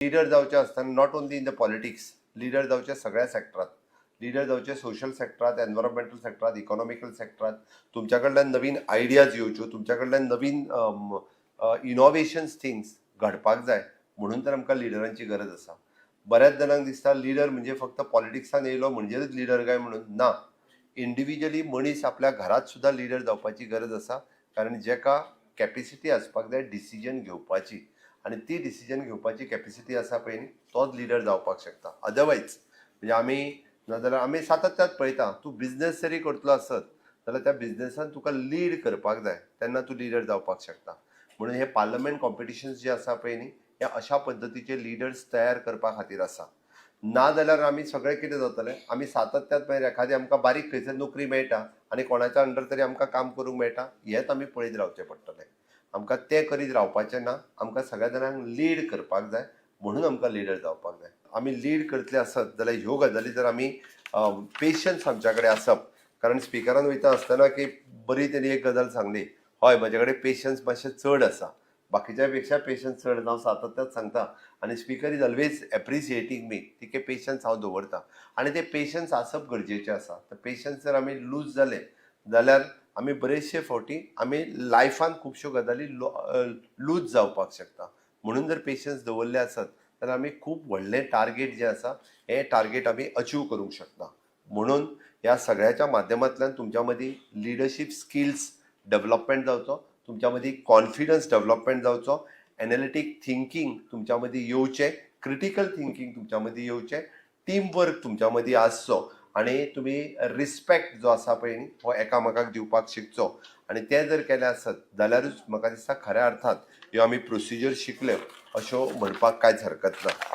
Leader जावचें आसतना not only in the politics, leader जावचें सगळ्या सॅक्टरांत, लिडर जावचें सोशल सॅक्टरांत, एनवायरमेंटल सॅक्टरांत, इकॉनॉमिकल सॅक्टरांत. तुमच्या कडल्यान नवीन आयडियाज येवच्यो, तुमच्या कडल्यान नवीन इनोवेशन्स थिंग्स घडपाक जाय, म्हणून तर आमकां लिडरांची गरज आसा. बऱ्याच जाणांक दिसता लिडर म्हणजे फक्त पॉलिटिक्सान येयलो म्हणजेच लिडर काय म्हणून. ना, इंडिविज्युअली मनीस आपल्या घरात सुद्दां लिडर जावपाची गरज आसा, कारण जेका कॅपेसिटी आसपाक जाय डिसिजन घेवपाची आनी ती डिसिजन घेवपाची कॅपेसिटी आसा पळय न्ही, तोच लिडर जावपाक शकता. अदरवायज म्हणजे आमी नाजाल्यार आमी सातत्यात पळयता, तूं बिजनेस जरी करतलो आसत जाल्यार त्या बिजनेसान तुका लीड करपाक जाय, तेन्ना तूं लिडर जावपाक शकता. म्हणून हे पार्लमेंट कॉम्पिटिशन्स जे आसा पळय न्ही, हे अशा पद्दतीचे लिडर्स तयार करपा खातीर आसा. ना जाल्यार आमी सगळें कितें जातलें, आमी सातत्यात मागीर एखादी आमकां बारीक खंयसर नोकरी मेळटा आनी कोणाच्या अंडर तरी आमकां काम करूंक मेळटा, हेंच आमी पळयत रावचें पडटलें. आमकां तें करीत रावपाचें ना. आमकां सगळ्या जाणांक लीड करपाक जाय, म्हणून आमकां लिडर जावपाक जाय. आमी लीड करतले आसत जाल्यार ह्यो गजाली जर आमी पेशन्स आमच्या कडेन आसप, कारण स्पिकरान वयता आसतना की बरी तेणी एक गजाल सांगली, हय, म्हजे कडेन पेशन्स मातशें चड आसा, बाकीच्या पेक्षा पेशन्स चड, हांव सातत्यात सांगता आनी speaker is always appreciating me. तितके पेशन्स हांव दवरता आनी ते पेशन्स आसप गरजेचें आसा. तर पेशन्स जर आमी लूज जाले जाल्यार आमी बरेचशे फावटी आमी लायफान खुबश्यो गजाली लूज जावपाक शकता. म्हणून जर पेशन्स दवरले आसत जाल्यार आमी खूब व्हडलें टार्गेट जें आसा, हें टार्गेट आमी अचीव करूंक शकता. म्हणून ह्या सगळ्याच्या माध्यमांतल्यान तुमच्या मदीं लिडरशीप स्किल्स डेव्हलपमेंट जावचो, तुमच्या मदीं कॉन्फिडन्स डेव्हलपमेंट जावचो, एनालिटीक थिंकींग तुमच्या मदीं येवचें, क्रिटिकल थिंकींग तुमच्या मदीं येवचें, टीम वर्क तुमच्या मदीं आसचो आनी तुमी रिस्पेक्ट जो आसा पळय न्ही, हो एकामेकाक दिवपाक शिकचो. आनी तें जर केलें आसत जाल्यारूच म्हाका दिसता खऱ्या अर्थान ह्यो आमी प्रोसिजर शिकल्यो अश्यो म्हणपाक कांयच हरकत ना.